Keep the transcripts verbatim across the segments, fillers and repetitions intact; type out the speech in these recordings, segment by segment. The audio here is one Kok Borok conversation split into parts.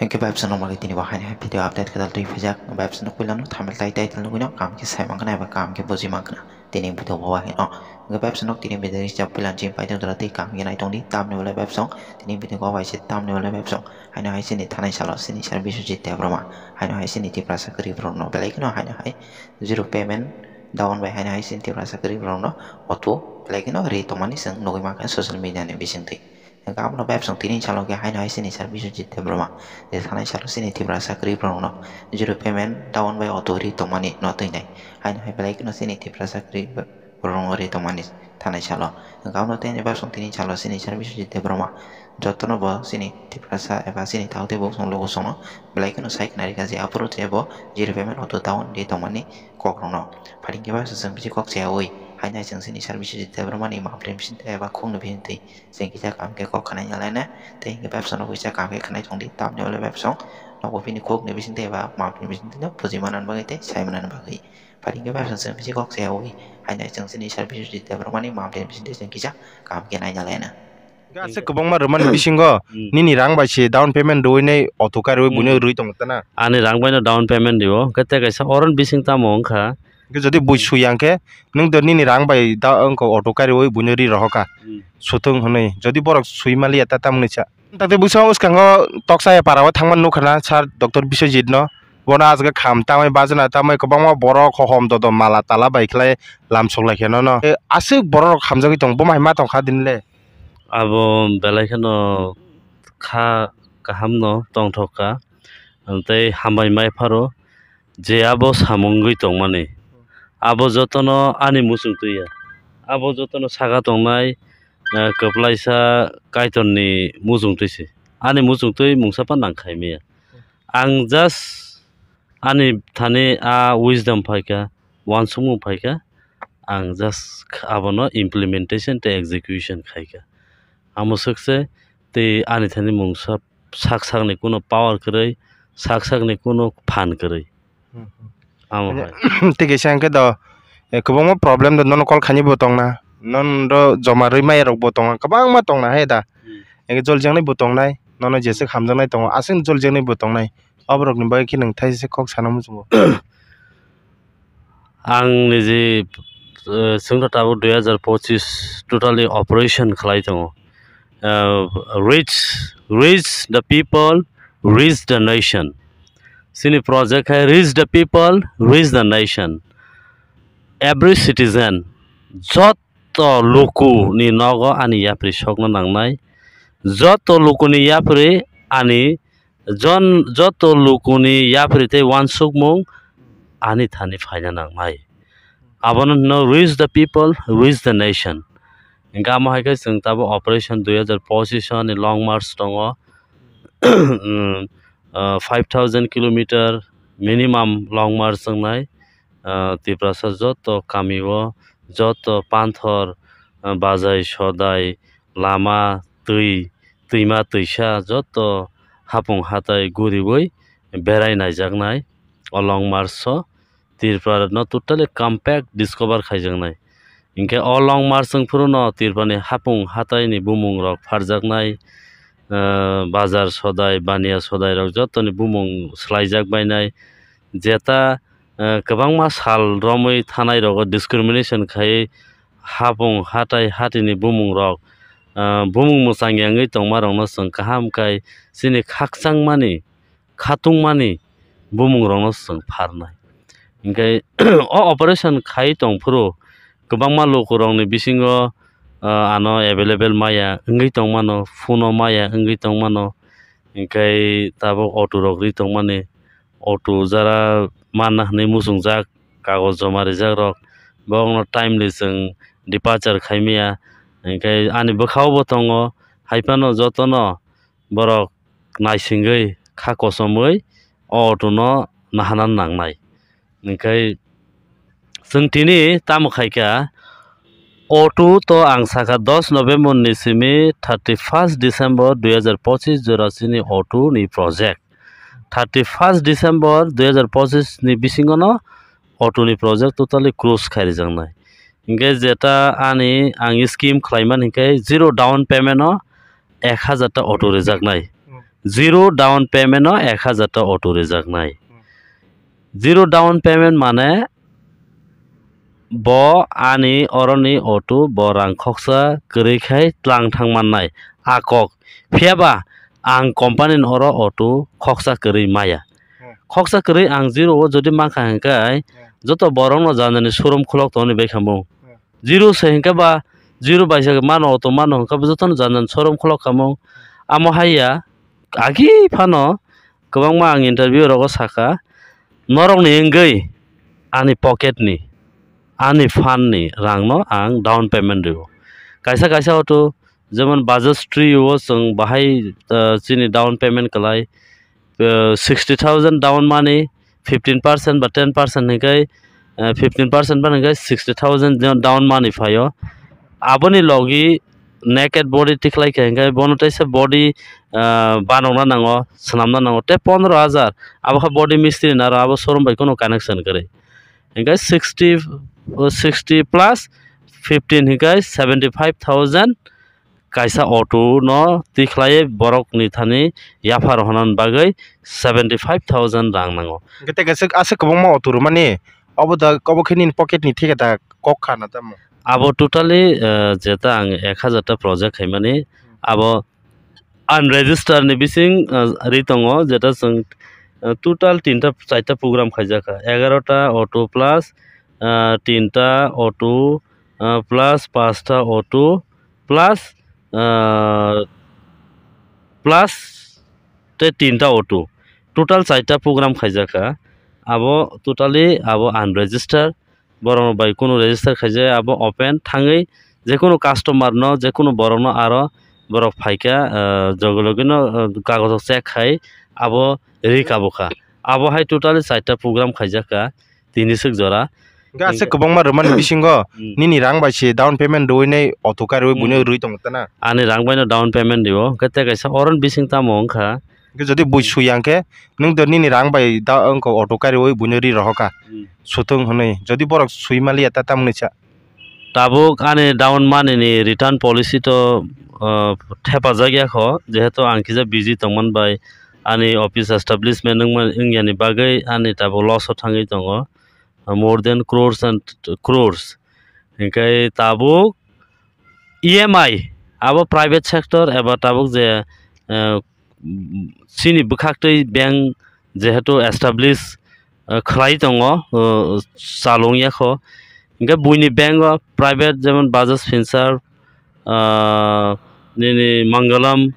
Hwnkhe bai bwswk nokmali tini bo haino hai video update kwtal twi phaijak. Bai bwswk nok puilano thamal tai title nugwino kaham khe sai mankha eba kaham khe buji mankha tini video bo haino. Hwnkhe bai bwswk nok tini video ni chap puilan chini paithak dora tei kaham khe nai tongdi tamni bolai bai bwswk tini video kok bai se tamni bolai bai bwswk haino hai chini thanai salo chini sir Biswajit Debbarma haino hai chini Tiprasa kwrwi borokno belai kheno haino hai zero payment down bai haino hai chini Tiprasa kwrwi borokno auto belai kheno ri tongmani chwng nugwi mankha social media ni bisingtwi. Hwnkhe abono bai bwswk tini salo khe haino hai chini sir Biswajit Debbarma je thanai salo chini Tiprasa kwrwi borokno zero payment down bai auto ri tongmani no twi nai. Haino hai belai kheno chini Tiprasa kwrwi borokno ri tongmani thanai salo. Hwnkhe abono tei bai bwswk tini salo chini sir Biswajit Debbarma jotono bo chini Tiprasa eba chini takhuk tei bukhuk chwng luku chwngno belai kheno sai khna rikha je aphuru tei bo zero payment auto down ri tongmani kokrokno. Phaidi hwnkhe bai bwswk chwng bisi kok chayaui haino hai chwng chini sir Biswajit Debbarmani mapri bisingtwi eba khukni bisingtwi. Chwng kisa kaham khe kok khwnai ya laina, tei hwnkhe bai bwswk no kisa kaham khe khwnai tongdi, tamni ulo bai bwswk nogo bini khukni bisingtwi eba mamtwi bisingtwi no buji manani bagwi tei sai manani bagwi. Phaidi hwnkhe bai bwswk chwng bisi kok chayaui, haino chwng chini sir Biswajit Debbarmani mamtwi bisingtwi chwng kisa kaham khe nai ya laina. Aswk kwbangma rwmani bisingo Hmm. nini rang bai se down payment rwui nai auto kariui buino Hmm. rwui tongo tana. Ani rang bai no down payment rio, hwnkhe tei kaisa oron bising tamo wngkha. Hwnkhe jodi bui sui ya hwnkhe, nwng do nini rang bai da wngkha auto kariui buino ri rohorkha. Hmm. Suthung hwnwi. Jodi borok sui maliya ta tamni sa. Takte bwskango toksa ya para o thangma nukha na sir Doctor Biswajit no. Bono aswk kham tamwi bajna tamwi kwbangma borok hohom dodom mala tala bai khlai lam sok lai khe nono. E, aswk borok rok hamjagwi tong, bo mai ma tong kha din le. Abo belai kheno kha kaham no tongthok kha. Tei hambai mai pharo. Je abo samung wngwi tongmani, abo jotono ani muchungtwi ya. Abo jotono saka tongnai, eh, kwplaisa Kaitorni muchungtwi se. Ani muchungtwi mungsa phano nang khai maya. Ang just ani thani a wisdom phaikha, uansukmung phaikha, ang just abono implementation tei execution khaikha. Amo swkse tei ani thani mungsa sak sakni kuno power kwrwi, sak sakni kuno phan kwrwi. Hmm, hmm. Amo Mane, hai. Tei kaisa hwnkhe do, eh, kwbangma problem do nono call khaini bo tongna, nono do joma rwi maya rok bo tongo, kwbangma tongna hai da. Hmm. Hwnkhe jol jaknai bo tongnai, nono jeswk hamjaknai tongo, aswk jol jaknai bo tongnai. Oborokni bagwi khe nwng thaisa kok sana muchungo. Ang niji, eh, chwngno tabuk dui hazar pochis totally operation khlai tongo. Eh, reach, reach the people, reach the nation. Chini project hai reach the people, reach the nation. Every citizen, joto lukuni nogo ani yapri sokna nangnai, joto lukuni yapri ani Jon-, joto lukuni yapri tei uansukmung ani thani phaina nangnai. Abono hwno reach the people, reach the nation. Hwnkhe amo hai khe chwng tabuk operation dui hazar pochis ni long march tongo. Hmm, ah, five thousand kilometer minimum long march wngnai. Ah, Tiprasa joto kamio, joto panthor, ah, bajai sodai, lama, twi, twima twisa joto hapung hatai guriui berai naijaknai o long march o Tripura no totally compact discover khaijaknai. Hinkhe o long march wng phuru no Tripura ni hapung hatai ni bumung rok pharjaknai, ah, bazar sodai, baniya sodai rok joto ni bumung swlaijak bainai. Jeta, ah, kwbangma sal romwi thanai rogo discrimination khaiwi hapung hatai hatini bumung rok, ah, bumung mwchang yangwi tongma rokno chwng kaham khai chini khakchangmani, khatungmani bumung rokno chwng pharnai. Hinkhe o operation khai tong phuru kwbangma lukurokni bisingo, ah, ano available maya wngwi tongmano, phone o maya wngwi tongmano, hinkhe tabuk auto rok ri tongmani, auto jara manna hwnwi muchungjak, kagoz joma rijak rok, borokno timely chwng departure khai maya. Hinkhe ani bwkhao bo tongo, hai phano jotono borok naisingwi kha kochomwi o auto no nahana nangnai. Hinkhe chwng tini tamo khaikha, auto to ang sakha dos November ni simi thirty first December dui hazar pochis jora chini auto ni project. Thirty first December dui hazar pochis ni bisingo no auto ni project totally close khai rijaknai. Hinkhe jeta ani ang scheme khlaimani hinkhe zero down payment o ek hazar ta auto rijaknai. Hmm. Zero down payment no ek hazar ta auto rijaknai. Zero down payment mane bo ani oroni auto bo rang khoksa kwrwi khai tlang thang mannai a kok. Phiya ba ang company ni oro auto khoksa kwrwi maya. Hmm. Khoksa kwrwi ang zero o jodi mankha hwnkhe Hmm. joto borok no jani jani showroom khulok tongni bai khamung. Hmm. Zero se hwnkhe ba zero bai se mano auto mano hwnkhe bo joto no jani jani showroom khulok khamung. Amo hai ya agi phano kwbangma ang interview rogo sakha, norokni wngwi ani pocket ni, ani fund ni rang no ang down payment rwo. Kaisa kaisa auto jemon Bajaj Trio o chwng bahai, ah, chini down payment kwlai, ah, sixty thousand down money, fifteen percent ba ten percent hwnkhe, ah, fifteen percent ba hwnkhe sixty thousand down money phaio. Aboni logi naked body tikhlai khe hwnkhe bono teisa body, ah, banokna nango, swnamna nango, tei pondro hajar abo khe body mistri naro abo showroom bai kheno connection kwrwi. Hwnkhe sixty, sixty plus fifteen hwnkhe seventy five thousand kaisa auto no tikhlai borok ni thani yaphar hwnna bagwi seventy five thousand rang nango. Hwnkhe tei kaisa aswk kwbangma auto rwmani obo da obo khe nini pocket ni theke da kok kha na tamo? Abo totally, eh, jeta ang ek hazar ta project khaimani, abo unregister ni bising, eh, ri tongo, jeta chwng, eh, total tinta chaita program khaijakha, egarota auto plus, eh, tinta auto, eh, plus pasta auto plus, eh, plus tei tinta auto, total chaita program khaijakha. Abo totally abo unregister, borok bai kunu register khaijak, abo open thangwi jekunu customer no, jekunu borok no aro borok phaikha, ah, jogo logi no, ah, kagojo check khai abo ri kabukha. Abo hai totally chaita program khaijakha tini swk jora. Hwnkhe aswk kwbangma rwmani bisingo Hmm. nini rang bai se down payment rwui nai auto kariui buino Hmm. rwui tongo tana? Ani rang bai no down payment rio, hwnkhe tei kaisa oron bising tamo wngkha. Hwnkhe jodi bui Hmm. sui ya hwnkhe nwng do nini rang bai da wngkha auto kariui buino ri rohorkha. Hmm. Sutung hwnwi. Jodi borok sui maliya ta tamni cha? Tabuk ani down money ni return policy to, ah, thepajak ya kho, jehetu ang kisa busy tongmani bai ani office establishment wngma-, wngya ni bagwi ani tabuk loss o thangwi tongo, ah, more than crores and crores. Hwnkhe tabuk E M I abo private sector eba tabuk je, ah, chini bwkhaktwi bank jehetu establish, eh, khlai tongo, eh, chalung ya kho. Hwnkhe buini bank o private jemon Bajaj Finserv, ah, nini Mangalam,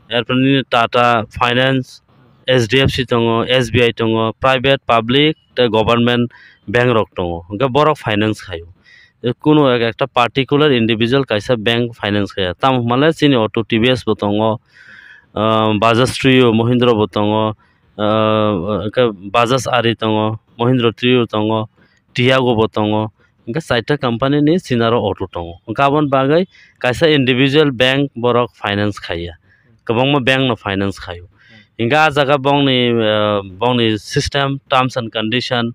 erpor nini Tata Finance, H D F C tongo, S B I tongo, private, public tei government bank rok tongo. Hwnkhe borok finance khaio. Kunu ek-, ekta particular individual kaisa bank finance khaiya. Tamo hwnba le chini auto T V S bo tongo, ah, Bajaj Trio, Mahindra bo tongo, ah, hwnkhe Bajaj Ari tongo, Mahindra Trio tongo, Tiago bo tongo. Hwnkhe chaita company ni chini aro auto tongo. Hwnkhe aboni bagwi kaisa individual bank borok finance khaiya. Kwbangma bank no finance khaio. Hwnkhe ah jaga bongni, ah, bongni system, terms and condition,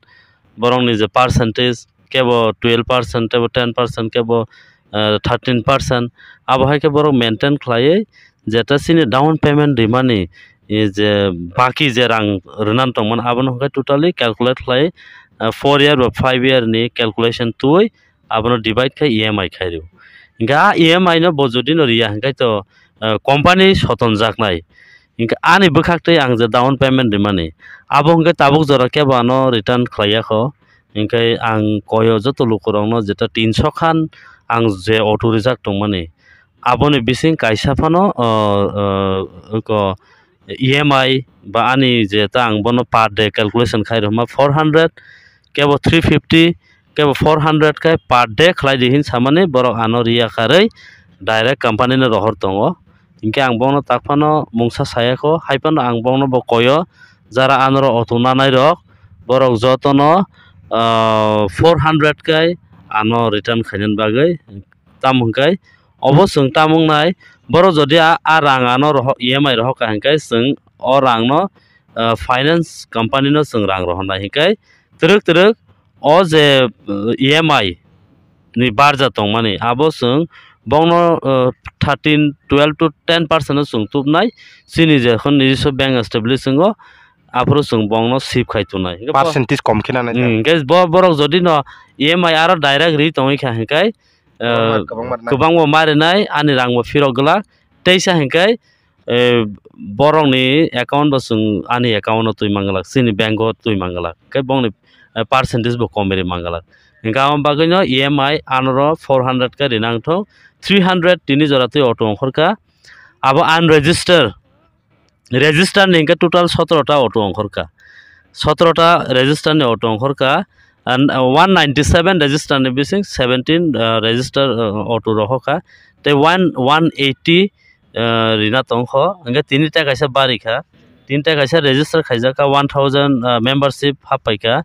borokni je percentage, kebo twelve percent, kebo ten percent, kebo, eh, thirteen percent. Abo hai khe borok maintain khlaiwi jeta chini down payment rimani, eh, je baki je rang rwna tongmani, abono hwnkhe totally calculate khlai, eh, four year ba five year ni calculation twi abono divide khai E M I khai rw. Hwnkhe a E M I no bo jodi no riya hwnkhe to, eh, company sotonjaknai. Hwnkhe ani bwkhaktwi ang je down payment rimani, abo hwnkhe tabuk jora kebo ano return khlaiya kho. Hwnkhe ang koyo joto lukurokno jeta tinso khan ang je auto rijak tongmani, aboni bising kaisa phano, o, o, eko E M I ba ani jeta ang bono per day calculation khai rwma four hundred, kebo three fifty, kebo four hundred khe per day khlai di hin samani borok ano riya karwi direct company no rohor tongo. Hinkhe ang bono tak phano mungsa saya kho, hai phano ang bono bo koyo jara anoro auto nanai rok, borok jotono, ah, four hundred kai ano return khainani bagwi. Tamo hwnkhai obo chwng tamo wngnai, borok jodi a, a rang ano rohor, E M I rohor kha hwnkhe chwng o rang no, ah, finance company no chwng rang rohornai hwnkhe twrwk twrwk o je, ah, E M I ni barja tongmani, abo chwng bongno, uh, thirteen, twelve to ten percent no chwng tubnai, chini je hwn nijiswa bank establish wngo, aphuru chwng bongno sip khai tongnai. Hingke bo- Percentage kom khe nanai ta. Hmm, hingke bo-, borok jodi no E M I aro direct ri tongwi kha hingke, uh, Kwbangma, kwbangma rinai. Kwbangma ma rinai, ani rang bo phirok glak, teisa hingke, eh, borokni account bo chwng ani account o twi manglak, chini bank o twi manglak, khe bongni, eh, percentage bo komri manglak. Hingkhe aboni bagwino E M I anoro four hundred khe rina wngthok, three hundred tini jora twi auto ongkhorkha. Abo unregister, register ni hingkhe total sotoro ta auto ongkhorkha, sotoro ta register ni auto ongkhorkha, and, uh, one ninety seven register ni bising seventeen, uh, register, uh, auto rohorkha, tei one, one eighty ah, rina tongkho, hingke tini ta kaisa barikha, tini ta kaisa register khaijakha, one thousand, ah, membership happaikha,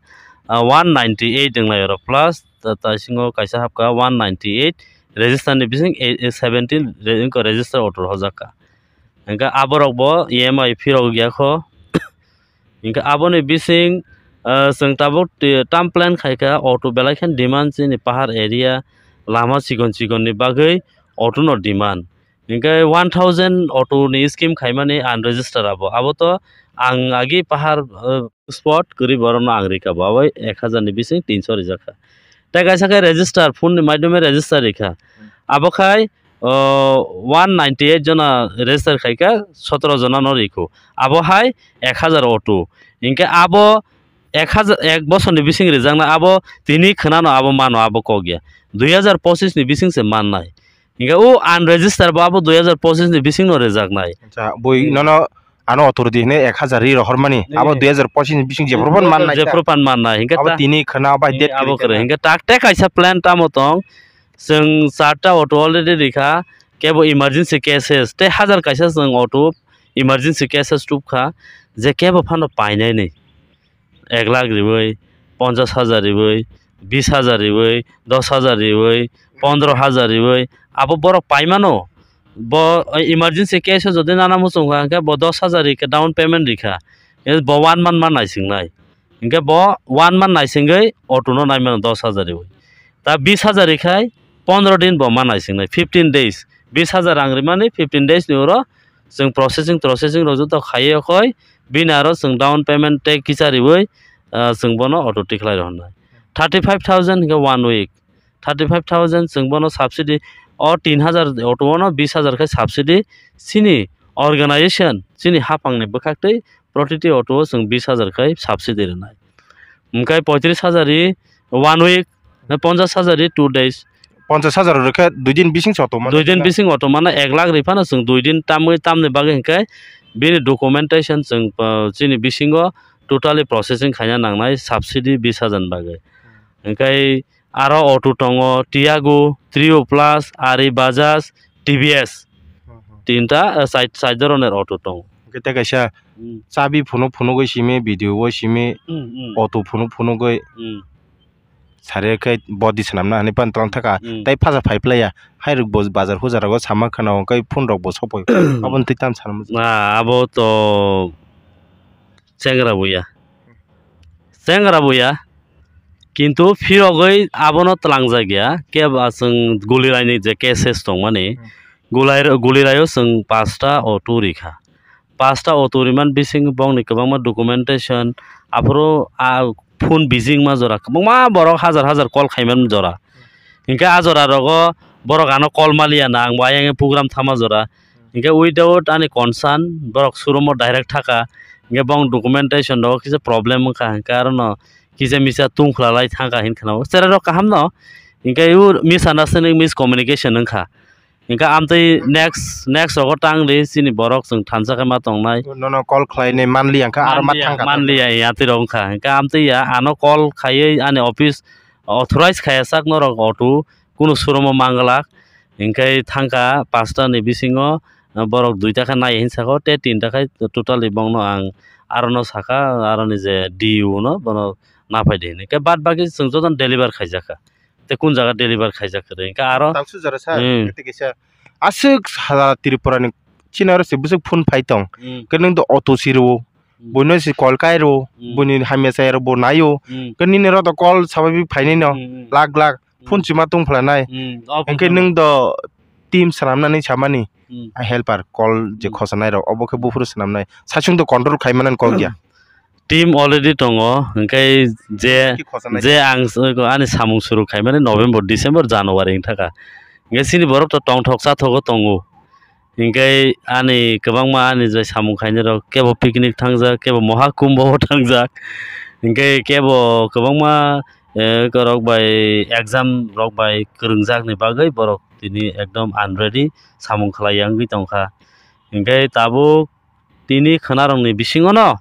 ah, one ninety eight wnglaio oro, plus ta-, taisingo kaisa hapkha one ninety eight, register ni bising e-, e seventeen re-, wngkha register auto rwjakha. Hingke aborok bo E M I phirok yakho. Hingke aboni bising, ah, chwng tabuk ti-, term plan khaikha, auto belai kheno demand chini pahar area, lama chikon chikon ni bagwi auto no demand. Hingke one thousand auto ni scheme khaimani unregister abo. Abo to ang agi pahar, eh, spot kwrwi borokno ang rikha bo, abo ek hajar ni bising tinso rijakha. Tei kaisa khe register, phone ni maidome register rikha. Abo khai, oh, one ninety eight jona register khaikha, sotoro jona no rikhu. Abo hai ek hajar auto. Hingke abo ek hajar, ek bosor ni bising rijaknai, abo tini khwnano abo mano, abo kok ya. Dui hajar pochis ni bising se mannai. Hingke o unregister bo abo dui hajar pochis ni bising no rijaknai. Acha, bui Hmm. nono ano authority hine ek hajar ri rohormani, Hmm. abo dui hajar pochis ni bising jephru phan mannai ta. Jephru phan mannai, hingke Abo ta tini khwna bai Hmm, date abo kwrwi kwrwi, khwna. Hingke tak te kaisa plan tamo tong, chwng charta auto already rikha, kebo emergency cases, tei hajar kaisa chwng auto emergency cases tubkha, je kebo phano painai ni. Ek lakh riwi, ponchas hajar riwi, bis hajar riwi, dos hajar riwi, pondro hajar riwi, abo borok paimano. Bo emergency case o jodi nana muchungkha, hwnkhe bo dos hajar rikha, down payment rikha. Bo one month ma naisingnai. Hwnkhe bo one month naisingwi auto no naimano dos hajar riwi. Ta bis hajar rikhai pondro din bo ma naisingnai, fifteen days. Bis hajar rang rimani fifteen days ni uro chwng processing, processing rok joto khaiwi okhoi, bini aro chwng down payment tei kisa riwi, ah, chwng bono auto tikhlai rw hwnai. Thirty five thousand hwnkhe one week, thirty five thousand chwng bono subsidy, o tin hajar auto bono bis hajar khe subsidy chini organization, chini haphangni bwkhaktwi protiti auto o chwng bis hajar khe subsidy rwnai. Hwnkhe poitris hajar ri one week, ponchas hajar ri two days. Ponchas hajar rwkhe dui din bising se auto mano. Dui din bising auto mano, ek lakh ri phano chwng dui din tamwi tamni bagwi hwnkhe bini documentation chwng, ah, chini bisingo totally processing khaina nangnai subsidy bis hajar ni bagwi. Hwnkhe aro auto tongo, Tiago, Trio Plus, Ari Bajaj, T V S. Hmm, hmm. Tinta, ah, side, side doroner auto tongo. Hwnkhe tei kaisa Hmm. chabi phunuk phunugwi simi, video o simi, Hmm, hmm. auto phunuk phunugwi. Hmm. Sari khe body swnamna hinwi pan tlang thaka, Hmm. tei phaja phai phlaiya. Hai rok bo bazar hujar rogo sama khana hwnkhe phone rok bo sopoi. Aboni twi tam sana muchung. Ah, abo to chengra buya. Chengra buya. Kintu phirogwi abono tlangjak ya. Kebo chwng Gulirai ni je cases tongmani. Hmm. Gulai, Gulirai o chwng pasta auto rikha. Pasta auto riman bising bongni kwbangma documentation, aphuru a phone busy wngma jora, kwbangma borok hajar hajar call khaiman jora. Hinkhe a jora rogo borok ano call maliya na, ang bo ayang program thama jora. Hinkhe without ani concern borok showroom o direct thaka, hinkhe bong documentation rogo kisa problem wngkha, hinkhe arono kisa misa tungkhwlalai thangkha hinkheno. Cherai rok kaham no, hinkhe o misunderstanding, miscommunication wngkha. Hinkhe amtwi next, next rogo tang di, chini borok chwng thansa khe ma tongnai. Nono call khlainai manliya, hinkhe aro ma thangkha. Manliya, manliya, ya twi rok wngkha. Hinkhe amtwi ya, ano call khaiwi ani office authorize khaiya sak norok auto, kunu showroom o manglak. Hinkhe thangkha pasta ni bisingo, borok duita khe nai hinwi saka, tei tinta khe totally bongno ang arono saka, aroni je D U no bono naphai di hinwi. Hinkhe bad baki chwng jotono deliver khaijakha. Tei kun jaga deliver khaijak kwrwi. Hinkhe aro Tangsu jora sa, hmm, tei kisa aswk sara Tripura ni chini aro se bwswk phone phai tong. Hmm. Khe nwng do auto si rwo, hmm, buino si call kai rwo, hmm, buini hamya chaya rwo bo naio. Hmm. Khe nini oro do call swababik phainai no, hmm, hmm, lakh lakh, hmm, phone chima tong phlanai. Hmm. Hinkhe nwng do team swnamnani samani, Hmm. a helper call je Hmm. khosanai rok, obo khe buphuru swnamnai. Saichung to control khai manani kok ya. Team already tongo, hwnkhe je, Ki khosanai? Je ang s-, ani samung suru khaimani November, December, January wngthaka. Hwnkhe chini borok to tongthok chathogo tongo. Hwnkhe ani kwbangma ani je samung khainairok kebo picnic thangjak, kebo mohakumbo thangjak. Hwnkhe kebo kwbangma, eh, rok bai exam rok bai kwrwngjakni bagwi borok tini ekdom unready samung khlaiya wngwi tongkha. Hwnkhe tabuk tini khwnarokni bisingono,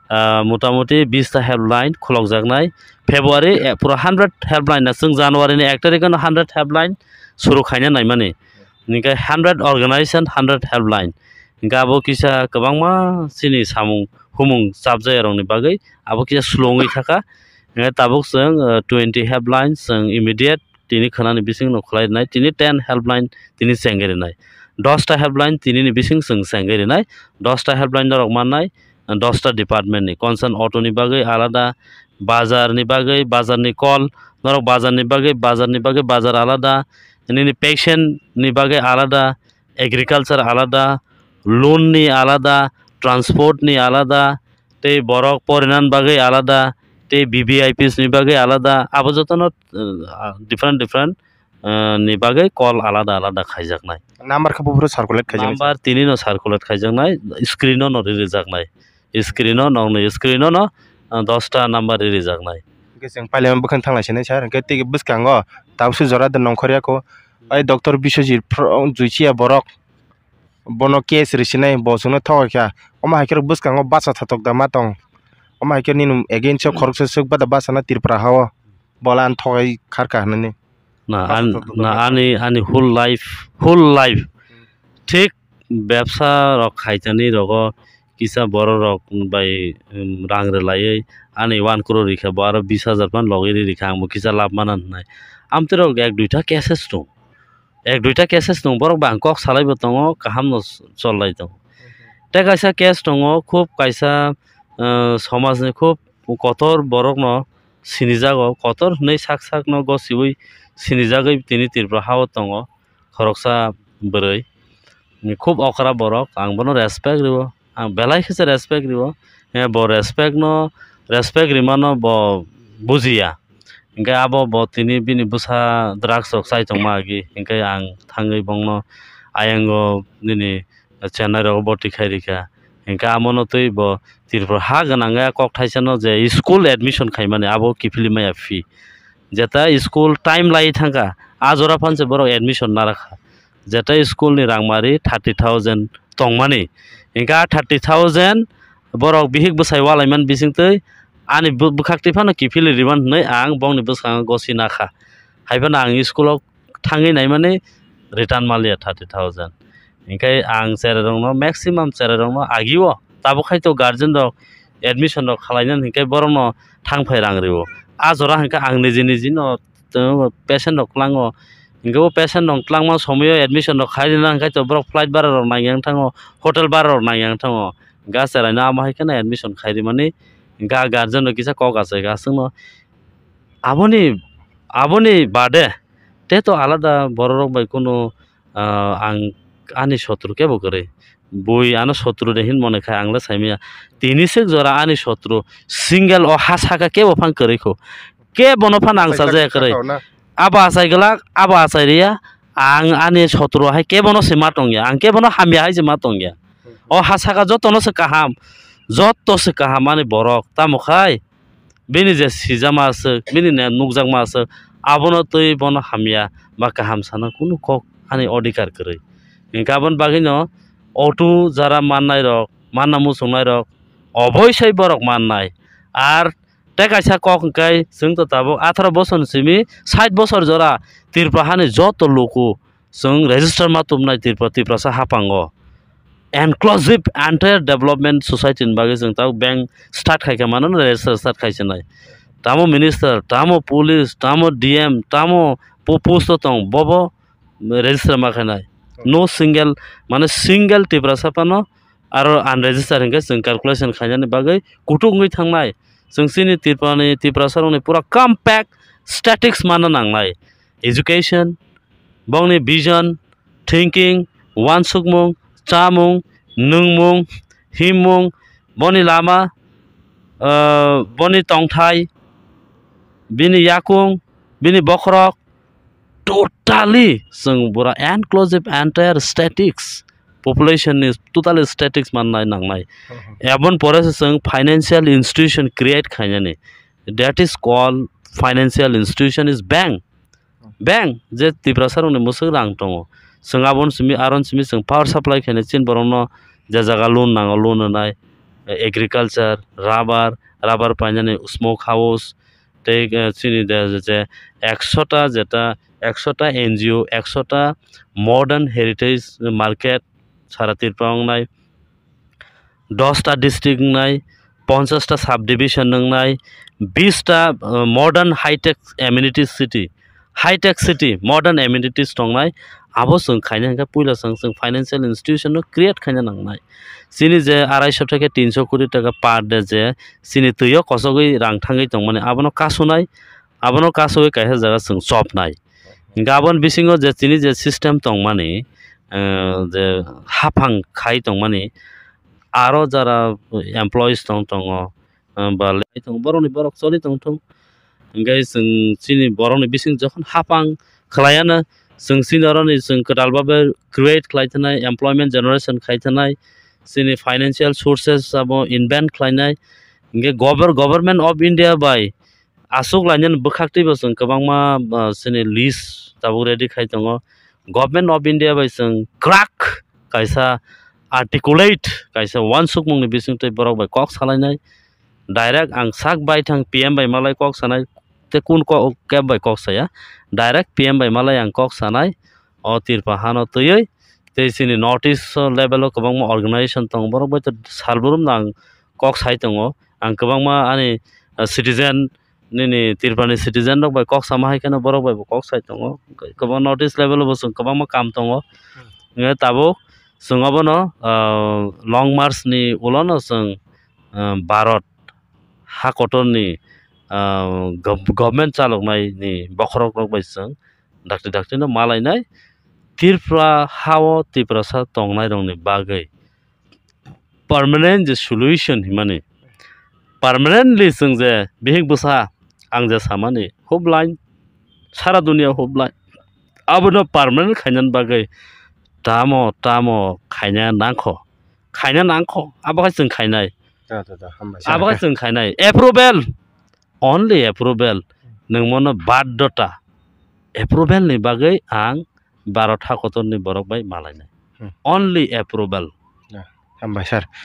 ah, motamuti bista helpline khulokjaknai. February, eh, pura hundred helpline na, chwng January ni ek tarikh no hundred helpline suru khaina naimani. Hwnkhe hundred organization, hundred helpline. Hwnkhe abo kisa kwbangma chini samung humung chapjayarokni bagwi abo kisa slowngwi thaka. Hwnkhe tabuk chwng, eh, twenty helpline chwng immediate tini khwnani bisingno khwlai rwnai, tini ten helpline tini chengwi rwnai, dosta helpline tinini bising chwng chengwi rwnai, dosta helpline norok mannai, dosta department ni concern auto ni bagwi alada, bazar ni bagwi, bazar ni call, norok bazar ni bagwi, bazar ni bagwi bazar alada, nini patient ni bagwi alada, agriculture alada, loan ni alada, transport ni alada, tei borok porinani bagwi alada, tei V V I Ps ni bagwi alada, abo jotono, uh, different different, uh, ni bagwi call alada alada khaijaknai. Number khe buphuru circulate khaijaknai. Number tini no circulate khaijaknai, screen o no ririjaknai, screen o nokni screen o no, uh, dosta number ririjaknai. Hwnkhe chwng pailema bwkhani thanglai sinai sir, hwnkhe tei bwskango tabukhe jora de nongkhorya kho, ai Doctor Biswajit Pro-, Juichia borok. Bono case risinai, bo chwngno thokgwi kha. Omo hai khe bwskango basa thathok da ma tong. Omo hai khe nini against o khoroksa swk bada basa na Tripura ha o. Bola ang thogwi kharkha hwnwi. Na, Basa an-, thathok da na ma tong. Ani, ani whole life, whole life. Thik bebsa rok khaitani rogo kisa borok rok bai, um, rang rwlaiwi ani one crore rikha, bo aro bis hajar phan logwi ri rikha, ang bo kisa lab mana hwnwi. Amtwi rok ek duita cases tong. Ek duita cases tongo, borok bai ang kok salai bo tongo, kaham no cholai tongo. Tei kaisa case tongo, khub kaisa, eh, somajni khub kotor borokno sinijago, kotor hwnwi sak sakno gosiwi sinijagwi tini Tripura ha-o tongo khoroksa bwrwi. Khub okra borok, ang bono respect rwo. Ang belai khe se respect rwo. Eh, bo respect no, respect rimano bo bujiya. Hinkhe abo bo tini bini bwsa drugs rok chai tongma agi. Hinkhe ang thangwi bongno ayango nini Chennai rogo boti khai rikha. Hinkhe amono twi bo Tripura ha gwnangya kok thaisano je school admission khaimani abo kiphilwi maya phi. Jeta school time lai thangkha, a jora phanse borok admission narakha. Jeta school ni rangmari thirty thousand tongmani. Hinkhe a thirty thousand borok bihik bwsai walaimani bisingtwi ani bw-, bwkhaktwi phano kiphilwi riman hwnwi ang bongni bwskango gosi nakha. Haiphano ang school o thangwi naimani return maliya thirty thousand. Hinkhe ang cherai rokno, maximum cherai rokno agio tabuk hai to guardian rok admission rok khalainani hinkhe borokno thangphai rang rwo. A jora hinkhe ang niji niji no patient rok tlango. Hinkhe o patient rok tlangma somoyo admission rok khai rina hinkhe to borok flight bara rok nang yang thango, hotel bara rok nang yang thango. Hinkhe a cherai no amo hai kheno admission khai rimani hinkhe a guardian rok kisa kok achai kha aswkno. Aboni, aboni bade te to alada borok rok bai kunu, ah, ang ani sotru kebo kwrwi. Bui ano sotru de hin mone khai ang le saimaya. Tini swk jora ani sotru single o ha saka kebo phang kwrwi kho. Kebo no phano ang Achai sajaya kwrwi. Abo achai glak, abo achai riya. Ang ani sotru hai kebo no se ma tongya. Ang kebo no hamya hai se ma tongya. O ha saka joto no se kaham. Joto se kaham ani borok. Tamo khai? Bini je sijama aswk, bini ne nukjakma aswk, abono twi bono hamya ba kaham sana kunu kok ani odhikar kwrwi. Hinkhe aboni bagwino auto jara mannai rok, manna muchungnai rok, oboisai borok mannai. Ar tei kaisa kok hwnkhe chwng to tabuk atharo bosor ni simi sait bosor jora Tripura hani joto luku chwng register ma tubunai Tripura, Tiprasa haphango. Inclusive entire development society ni bagwi chwng tabuk bank start khai kha mano, register start khai sinai. Tamo minister, tamo police, tamo D M, tamo po-, post o tong, bobo register ma khainai. No single, mane single Tiprasa phano aro unregister hinkhe chwng calculation khainani bagwi kutuk wngwi thangnai. Chwng chini Tripurani, Tiprasa rokni pura compact statics manna nangnai. Education, bongni vision, thinking, uansukmung, chamung, nungmung, himmung, boni lama, ah, boni tongthai, bini yakung, bini bokhorok, totally chwng bura inclusive, entire statics, population ni totally statics mannai nangnai. Mhm. Eboni pore se chwng financial institution create khainani, that is called financial institution is bank. Bank je Tiprasa rokni mwswk rang tongo, chwng aboni simi, aron simi chwng power supply khainai, chini borokno je jaga loan nango loan rwnai, agriculture, rubber, rubber painani smoke house, tei, eh, chini de je ekshota jeta, ekshota N G O, ekshota modern heritage market sara Tripura wngnai, dosta district wngnai, ponchasta subdivision wngnai, bista, eh, modern high-tech amenities city, high-tech city, modern amenities tongnai, abo chwng khaina hwnkhe puila chwng, chwng financial institution no create khaina nangnai. Chini je arai sho theke tin sho koti taka per day je chini twi o kosogwi rang thangwi tongmani abono kasunai, abono kasugwi kaisa jaga chwng chopnai. Hwnkhe aboni bisingo je chini je system tongmani, eh, je haphang khai tongmani, aro jara employees tong tongo, eh, ba lai tongo, borokni borok choli tongthung. Hwnkhe chwng chini borokni bising jokhon haphang khlaiya no, chwng chini oroni chwng kwtal babe create khlai thanai, employment generation khai thanai, chini financial sources abo invent khlainai. Hwnkhe gover-, Government of India bai aswk lainani bwkhak twibo chwng kwbangma, ah, chini list tabuk ready khai tongo. Government of India bai chwng kwrak kaisa articulate kaisa uansukmungni bisingtwi borok bai kok salainai. Direct ang sak baithang P M bai malai kok sanai, tei kun ko-, kebo bai kok saya, direct P M bai malai ang kok sanai. O Tripura hano twiwi tei chini North East level o kwbangma organization tongo, borok bai to salbrum no ang kok sai tongo. Ang kwbangma ani, ah, citizen, nini Tripura ni citizen rok bai kok sama hai kheno borok bai bo kok sai tongo. Kwbang North East level o bo chwng kwbangma kam tongo. Hmm. Hwnkhe tabuk chwng obono, ah, Long March ni ulo no chwng, ah, Bharat ha kotor ni, ah, gov-, government chaloknai ni bokhorok rok bai chwng dakti dakti no malainai. Tripura ha o Tiprasa tongnai rok ni bagwi permanent je solution himani, permanently chwng je bihik bwsa ang je samani hub line, sara dunia hub line, abono permanent khainani bagwi tamo tamo khaina nangkho, khaina nangkho, abo khe chwng khainai. Da, da, da, hambai. Abo khe chwng khainai. Approval, only approval. Nwng mono baddhota, approval ni bagwi ang Bharat ha kotor ni borok bai malainai. Hmm. Only approval. Ya, hambai sir.